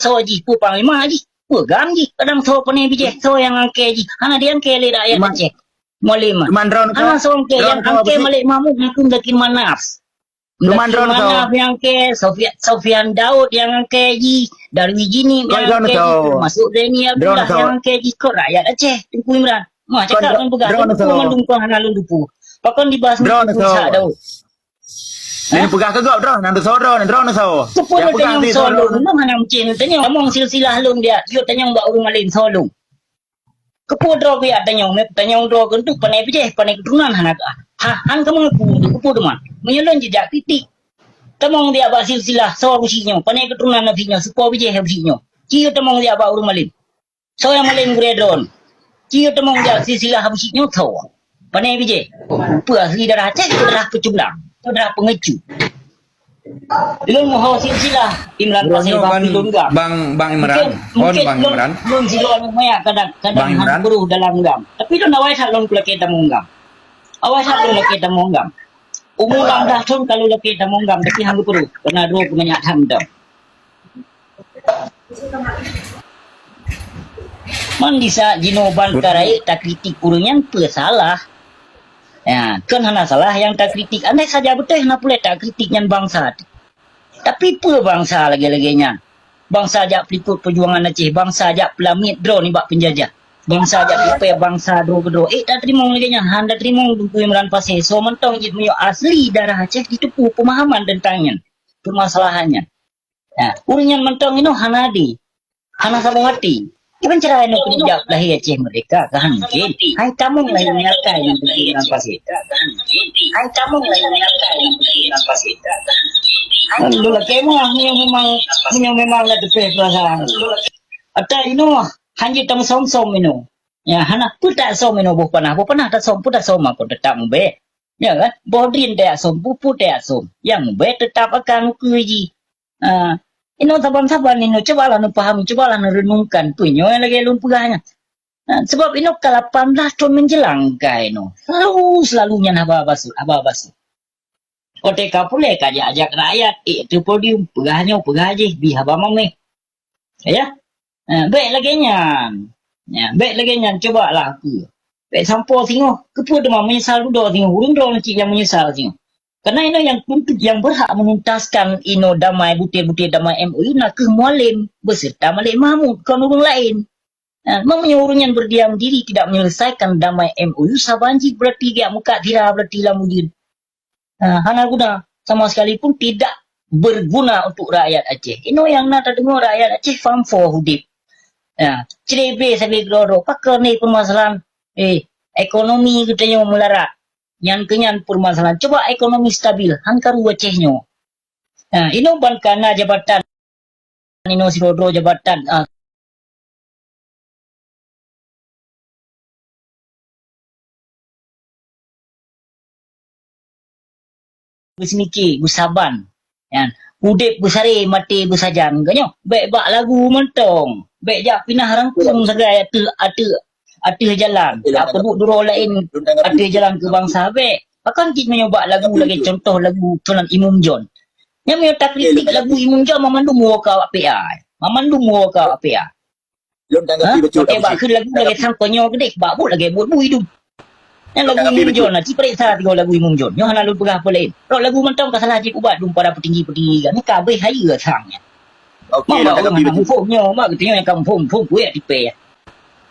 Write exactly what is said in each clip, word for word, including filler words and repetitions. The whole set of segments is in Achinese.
Soe jih, peue panglima jih, peue GAM jih, kadang soe pane bijéh, soe nyang angkée jih, hana diangkée lé rakyat Aceh. Mualem. Cuman droeneuh Hana soe, soe angkée, nyang angkée Malik Mahmud makun Zaki Manaf. Cuman Zaki Manaf nyang angkée, Sofia-, Sofian Daud nyang angkée jih, Darwi Jinik nyang angkée jih, termasuk Zaini Abdullah nyang angkée jih, kok rakyat Aceh, Teungku Imran. Mah, cakap ngon peugah, droeneuh soe. Mandum kon hana lôn tupu. Pakon dibahas Droeneuh soe. Daud. Nyan peugah keu gob droe, nyan soe droe, droeneuh soe. Teupeue tanyong soe lôn, hana meucen tanyong. Tamong silsilah lôn biak, yue tanyong bak ureuëng malem soe lôn. Keupeue droe biak tanyong, meup tanyong droe keuneuk pane bijéh, pane keuturonan hana ka. Ha, han kamoe ku, keupeue teuma. Meunyoe lôn jijak kritik. Tamong biak bak silsilah soe busi nyoe, pane keuturonan nabi nyoe, supo bijéh busi nyoe. Ci yue tamong biak bak ureuëng malem. Soe nyang malem gurée droen? Ci yue tamong jak silsilah Abu Syik nyoe soe? Pane bijéh. Peue asli darah Aceh, peue darah peucundang, peue darah peungecut. Lôn meuho silsilah Imran Pasé Bang Pilon GAM. Bang, Bang Imran. Mungkin, mungkin Bang lôn, Imran. Lôn sidroe aneuk maya kadang, kadang Bang Imran. Hana peuruh dalam GAM. Tapi lôn awai that lôn lakée tamong GAM. Awai that lôn lakée tamong GAM. Umu lam dah thon ka lôn lakée tamong GAM, tapi hana peuruh. Keureuna droe keu manyak tham dong. Man di saat jinoe ban ka rayeuk takritik ureuëng nyan peue salah? Ya, kon hana salah nyang takritik. Andai saja beutôi hana puléh takritik nyan bansa. Tapi peue bansa lagée-lagée nyan? Bansa jak peulikot peujuangan Aceh, bansa jak peulamiet droe nibak peunjajah. Bansa jak peureupée bansa droe keudroe. Eh, tateurimong lagée nyan, han tateurimong Teungku Imran Pasé. Soe mantong jih meunyoe asli darah Aceh jiteupeue peumahaman teuntang nyan, peumasalahan nyan. Nah, ureuëng nyan mantong inoe hana di, hana saboh até. Kiban cara inoe keuneuk jak lahé Aceh merdeka, ka han mungken. Hai tamong lahé nyata nyang beuki lam pasé. Hai tamong lahé nyata nyang beuki lam pasé. Kan lôn lakée meuah, meunyoe memang, meunyoe memang na teupéh peurasaan. Ata inoe, hanjeuet tameusom-som inoe. Ya, hana peue tasöm inoe boh panah, boh panah tasöm, peue tasöm kon teutap mubée. Ya kan? Boh drien tasöm, peue-peue tasöm. Nyang mubée teutap akan ukeue jih. Ha, inoe saban-saban inoe, cubalah neupahami, cubalah neureunungkan peue nyoe lagée lôn peugah nyan. Ha, sabab inoe ka lapan blaih thon menjelang ka inoe. Selalu, selalu nyan haba-haba sut, haba-haba sut. Kote ka puléh ka jak-jak rakyat, ék ateueh podium, peugah nyoe, peugah jih, bie haba maméh. Ya? Ha, bék lagée nyan. Ya, bék lagée nyan, cubalah ukeue. Bék sampoe singoh, keupeue teuma meunyeusal dudoe singoh, ureuëng droe cit nyang meunyeusal singoh. Karena inoe nyang tuntut, nyang berhak menuntaskan inoe damai, butir-butir damai M O U na kheueh Mualem beserta Malik Mahmud, kon ureuëng laén. Ha, meunyoe ureuëng nyan berdiam diri tidak menyelesaikan damai M O U, saban jih berarti geujak meukat sira berarti lam ujeuen. Ha, hana guna. Sama sekali pun tidak berguna untuk rakyat Aceh. Inoe nyang na tadeungoe rakyat Aceh famfoh udeb. Ha, ceurebe sabe keudroe-droe. Pakon ni permasalahan, eh, ekonomi geutanyoe meularat. Nyan keu nyan permasalahan. Cuba ekonomi stabil, han karu Aceh nyoe. Ha, inoe ban ka na jabatan, inoe sidroe-droe jabatan, ah, beuseumiké, beusaban. Nyan, udeb beusaré, maté beusajan. Geutanyoe, bék bak lagu mantong. Bék jak pinah rangkong sagai ateueh, ateueh, ateueh jalan. Tapeubuet duroe laén ateueh jalan keu bansa, bék. Pakon cit meunyoe bak lagu lagée contoh lagu Tuan Imum John. Nyan meunyoe takritik lagu Imum John, mamandum woe ka awak P A. Mamandum woe ka awak P A. Lôn tanggapi bacut, Abucik. Bak kheun lagu lagée sang konyoe keudeh, bak buet lagée buet bui dum. Nyan lagu Imum John lah, ci pareksa tiga lagu Imum John. Nyoe hana lôn peugah peue laén. Rot lagu mantong ka salah jih ubat dum para peutinggi-peutinggi kan. Ni ka abéh hayeue sang nyan. Oke, mak ureuëng hana muphom nyoe, mak geutanyoe nyang ka muphom-muphom buet tipée.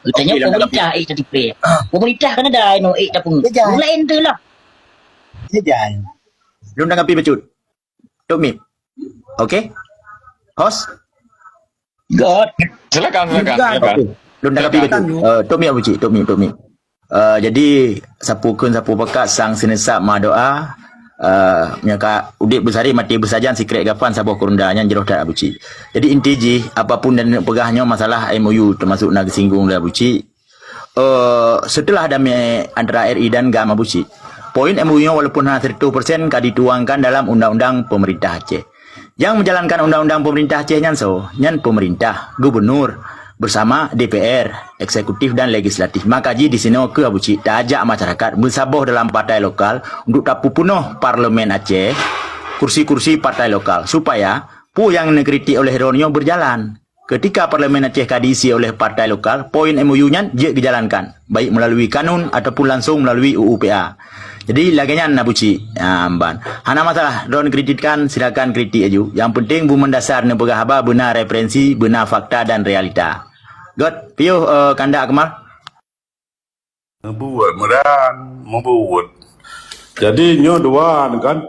Geutanyoe pemerintah ék tatipée. Pemerintah kan ada inoe ék tapeungeuet. Ureuëng laén tu lah. Sejak. Lôn tanggapi bacut. Tok Mip. Oke? Host? God. Silakan, silakan, silakan. Oke. Lôn tanggapi bacut. Eh, Tok Mip, Abucik, Tok Mip, Tok Mip. Eh, jadi, sapeue kheun sapeue pakat sang sineusab ma doa, eh, nyang ka udeb beusaré maté beusajan sikrek gapan saboh keurunda nyan jroh that Abucik. Jadi, inti jih, apapun dan peugah nyoe masalah M O U, termasuk na geusinggung lé Abucik, Eh, setelah damai antara R I dan GAM, Abucik, poin M O U nyoe walaupun hana seratus persen ka dituangkan dalam undang-undang pemerintah Aceh. Yang menjalankan undang-undang pemerintah Aceh nyan soe? Nyan pemerintah, gubernur, bersama D P R, eksekutif dan legislatif. Maka jih di sinoe keuh, Abucik, taajak masyarakat meusaboh dalam partai lokal untuk tapeupunoh parlemen Aceh, kursi-kursi partai lokal, supaya Peue nyang neukritik oleh droeneuh nyoe berjalan. Ketika Parlemen Aceh ka diisi oleh partai lokal, poin M O U nyan jeuet geujalankan, baik melalui kanun ataupun langsung melalui U U P A. Jadi lagèe nyan na buci. Ha, ban. Hana masalah, droeneuh kritikan, silakan kritik aju. Yang penting bumeun dasar neupeugah haba beuna referensi, beuna fakta dan realita. Göt, piôh, eh, Kanda Akmal. Meubuet, mudahan meubuet. Jadi nyoe dua kan.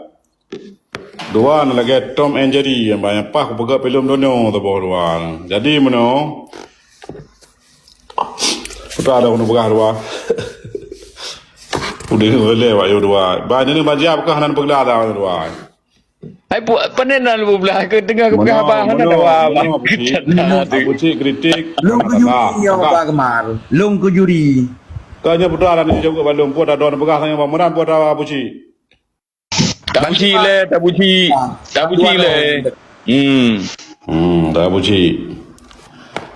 Dua lagèe Tom and Jerry nyang banyak pah kupeugah filem donya saboh dua. Jadi meunoe, putra ada keuneuk peugah dua. Udeh lé wak yo dua. Ba jadi bajia peugah nan peugah ada dua. Hai, pu-, pane na lublah ke teungoh geupeugah haba hana dawa. Meunoe, meunoe, Abu Cik. Abu Cik kritik. Lôn keujuri nyoe, Pak Gemar. Lôn keujuri. Ka nyoe putra dan jaweueb bak lôn, putra don peugah sang nyang pemeran putra Abu Cik. Tabuci lé, tabuci. Tabuci lé. Hmm. Hmm, tabuci.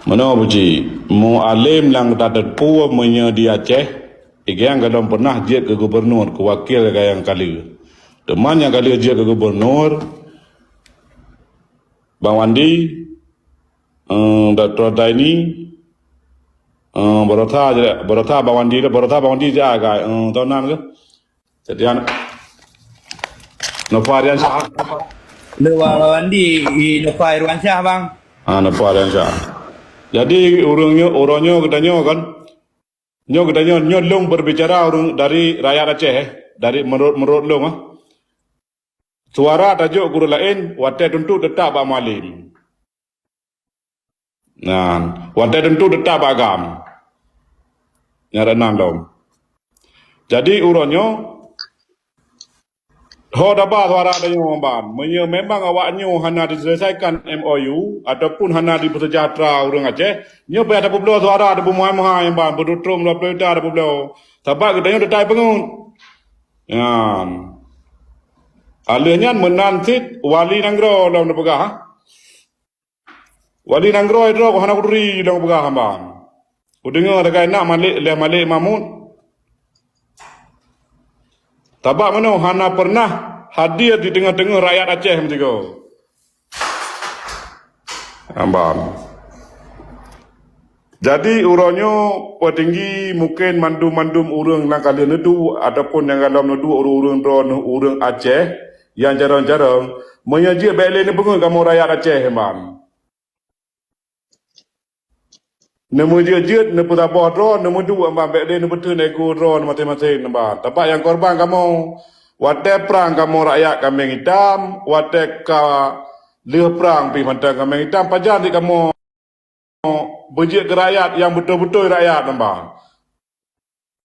Meunoe Abu Cik. Mualem nyang tateupeue meunyoe di Aceh, igiang galom pernah jeuet keu gubernur, keu wakil gayang kali. Teuma nyang ka lheueh jeuet keu gubernur, Bang Wandi, eh, Doktor Daini, eh, Barotha, Barotha Bang Wandi, Barotha Bang Wandi je agak, eh, tahun nan ke? Jadi, an-, Nova Riansyah. Nova Wandi, i Nova Riansyah, Bang. Ah, Nova Riansyah. Jadi, ureueng nyoe, ureueng nyoe geutanyoe kan, Nyoe geutanyoe, nyoe lôn berbicara ureueng dari rakyat Aceh, eh, dari menurut, menurut lôn, eh. Suara tajok guru laén, watèe tuntu teutap bak mualem. Nah, watèe tuntu teutap bak agam. Nyan nan lom. Jadi, uroe nyoe, Ho daba suara tanyoe ban. Meunyoe memang awak nyoe hana diselesaikan M O U ataupun hana dipeusejahtera ureueng Aceh, nyoe payah tapeubloe suara, tapeumuhai-muhai ban, beutrom dua ploh juta tapeubloe. Sabab geutanyoe teutai peungeut. Nyan. Alheuh nyan meunan cit wali nanggroe lom neupeugah. Wali nanggroe droe hana kuturi lôn peugah hamba. Kudeungoe sagai nak Malik, lé Malik Mahmud. Sabab meunoe hana pernah hadir di teungoh-teungoh rakyat Aceh meusigoe. Hamba. Jadi, uroe nyoe, petinggi mungken mandum-mandum ureueng nyang ka lheueh neuduek ataupun nyang galom neuduek ureueng-ureueng droeneuh ureueng Aceh nyang jarong-jarong, meunyoe jeuet bèk lé neupeungeut kamoe rakyat Aceh, man. Neumeujeut-jeut, neupeusaboh droe, neumeuduek, man, bèk lé neupeuteun ego droe maséng-maséng, man. Sabab nyang korban kamoe, watèe prang kamoe rakyat kaméng itam, watèe ka lheueh prang pih mantong kaméng itam, pajan cit kamoe beujeuet keu rakyat nyang beutôi-beutôi rakyat, nyan ban.